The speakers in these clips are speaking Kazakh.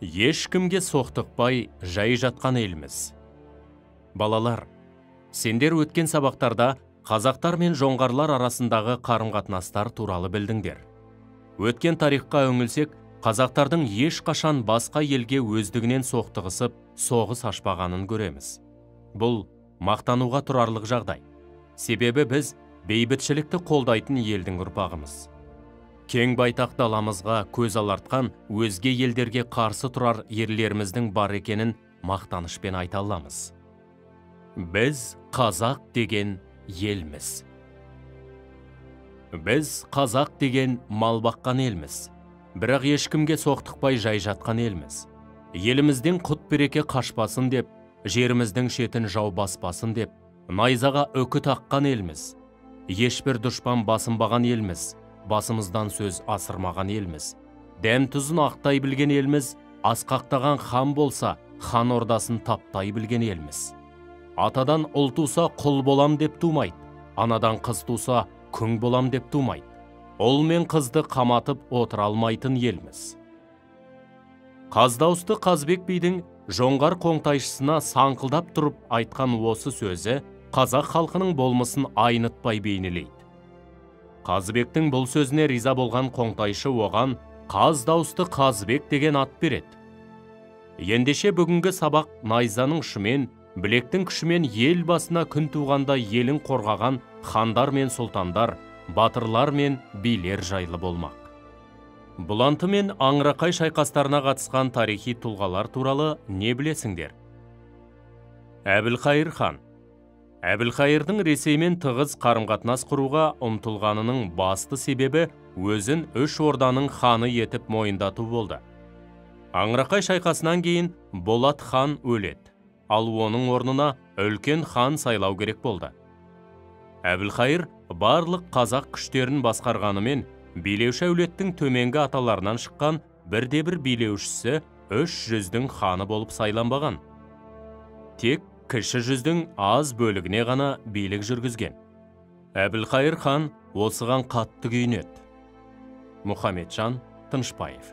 Ешкімге соқтықпай жай жатқан елміз. Балалар, сендер өткен сабақтарда қазақтар мен жоңғарлар арасындағы қарым-қатынастар туралы білдіңдер. Өткен тарихқа үңілсек, қазақтардың ешқашан басқа елге өздігінен соқтығысып, соғыс ашпағанын көреміз. Бұл мақтануға тұрарлық жағдай. Себебі біз бейбітшілікті қолдайтын елдің ұрпағымыз. Кең байтақ даламызға көз алартқан өзге елдерге қарсы тұрар ерлеріміздің бар екенін мақтанышпен айта аламыз. Біз қазақ деген елміз. Біз қазақ деген мал баққан елміз. Бірақ ешкімге соқтықпай жай жатқан елміз. Елімізден құт береке қашпасын деп, жеріміздің шетін жау баспасын деп, найзаға үкі таққан елміз. Ешбір дұшпан басынбаған елміз, басымыздан сөз асырмаған елміз. Дәм тұзын ақтай білген елміз, асқақтаған хан болса, хан ордасын таптай білген елміз. Атадан ұл туса құл болам деп тумайды, анадан қыз туса күң болам деп тумайды. Ұл мен қызды қаматып отыра алмайтын елміз. Қаз дауысты Қазыбек бидің жоңғар қоңтайшысына саңқылдап тұрып айтқан осы сөзі қазақ халқының болмысын айнытпай бейнелейді. Қазыбектің бұл сөзіне риза болған қоңтайшы оған Қаз дауысты Қазыбек деген ат береді. Ендеше бүгінгі сабақ найзаның ұшымен, білектің күшімен ел басына күн туғанда елін қорғаған хандар мен сұлтандар, батырлар мен билер жайлы болмақ. Бұланты мен Аңырақай шайқастарына қатысқан тарихи тұлғалар туралы не білесіңдер? Әбілқайыр хан. Әбілқайырдың Ресеймен тығыз қарым-қатынас құруға ұмтылғанының басты себебі өзін үш орданың ханы етіп мойындату болды. Аңырақай шайқасынан кейін Болат хан өледі, ал оның орнына үлкен хан сайлау керек болды. Әбілқайыр барлық қазақ күштерін басқарғанымен, билеуші әулеттің төменгі аталарынан шыққан бірде-бір билеушісі үш жүздің ханы болып сайланбаған. Тек кіші жүздің аз бөлігіне ғана билік жүргізген. Әбілқайыр хан осыған қатты күйінеді. Мұхамеджан Тынышбаев.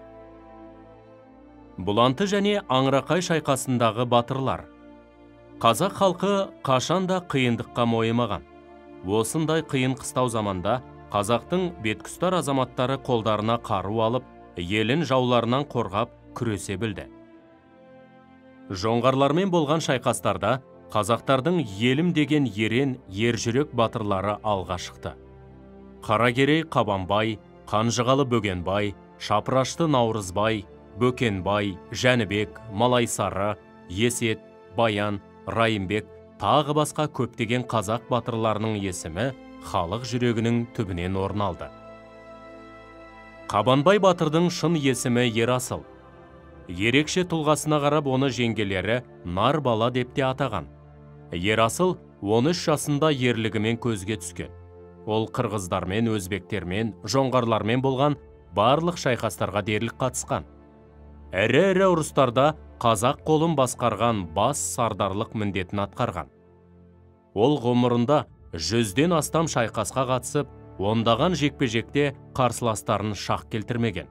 Бұланты және Аңырақай шайқасындағы батырлар. Қазақ халқы қашанда қиындыққа мойымаған. Осындай қиын қыстау заманда қазақтың беткүстар азаматтары қолдарына қару алып, елін жауларынан қорғап күресе білді. Жоңғарлармен болған шайқастарда қазақтардың елім деген ерен ержүрек батырлары алға шықты. Қаракерей Қабанбай, Қанжығалы Бөгенбай, Шапырашты Наурызбай, Бөкенбай, Жәнібек, Малайсары, Есет, Баян, Райымбек, тағы басқа көптеген қазақ батырларының есімі халық жүрегінің түбінен орын алды. Қабанбай батырдың шын есімі Ерасыл. Ерекше тұлғасына қарап оны жеңгелері Нар бала деп те атаған. Ерасыл 13 жасында ерлігімен көзге түскен. Ол қырғыздармен, өзбектермен, жоңғарлармен болған барлық шайқастарға дерлік қатысқан. Ірі-ірі ұрыстарда қазақ қолын басқарған бас сардарлық міндетін атқарған. Ол ғұмырында 100-ден астам шайқасқа қатысып, ондаған жекпе-жекте қарсыластарын шақ келтірмеген.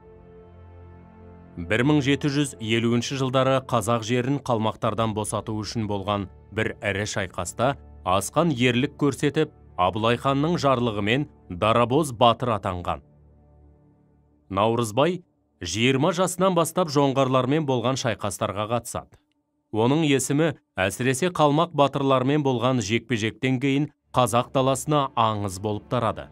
1750 жылдары қазақ жерін қалмақтардан босату үшін болған бір ірі шайқаста асқан ерлік көрсетіп, Абылай ханның жарлығымен Дарабоз батыр атанған. Наурызбай 20 жасынан бастап жоңғарлармен болған шайқастарға қатысады. Оның есімі әсіресе қалмақ батырлармен болған жекпе-жектен кейін қазақ даласына аңыз болып тарады.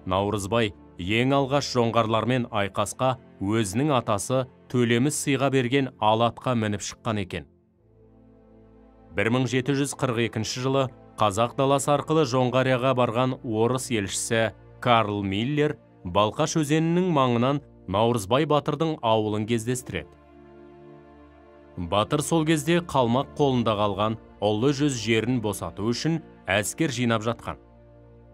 Наурызбай ең алғаш жоңғарлармен айқасқа өзінің атасы Төлеміс сыйға берген ала атқа мініп шыққан екен. 1742 жылы қазақ даласы арқылы Жоңғарияға барған орыс елшісі Карл Миллер Балқаш өзенінің маңынан Наурызбай батырдың ауылын кездестіреді. Батыр сол кезде қалмақ қолында қалған ұлы жүз жерін босату үшін әскер жинап жатқан.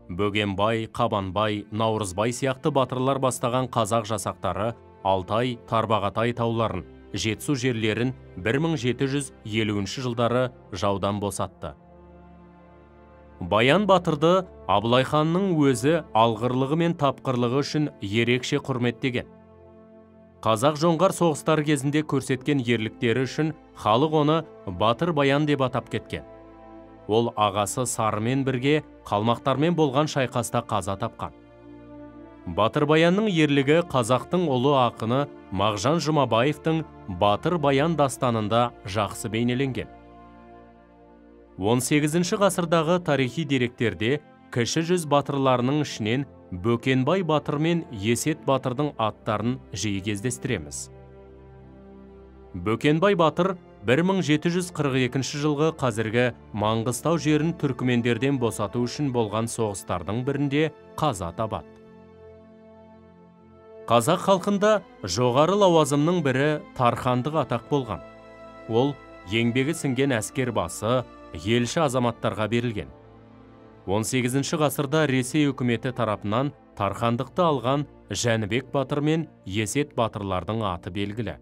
Бөгенбай, Қабанбай, Наурызбай сияқты батырлар бастаған қазақ жасақтары Алтай, Тарбағатай тауларын, Жетісу жерлерін 1750 жылдары жаудан босатты. Баян батырды Абылай ханның өзі алғырлығы мен тапқырлығы үшін ерекше құрметтеген. Қазақ-жоңғар соғыстары кезінде көрсеткен ерліктері үшін халық оны Батыр Баян деп атап кеткен. Ол ағасы Сарымен бірге қалмақтармен болған шайқаста қаза тапқан. Батыр Баянның ерлігі қазақтың ұлы ақыны Мағжан Жұмабаевтың Батыр Баян дастанында жақсы бейнеленген. 18 ғасырдағы тарихи деректерде Кіші жүз батырларының ішінен Бөкенбай батыр мен Есет батырдың аттарын жиі кездестіреміз. Бөкенбай батыр 1742 жылғы қазіргі Маңғыстау жерін түркімендерден босату үшін болған соғыстардың бірінде қаза табады. Қазақ халқында жоғары лауазымның бірі тархандық атақ болған. Ол еңбегі сіңген әскер басы, елші азаматтарға берілген. 18 ғасырда Ресей үкіметі тарапынан тархандықты алған Жәнібек батыр мен Есет батырлардың аты белгілі.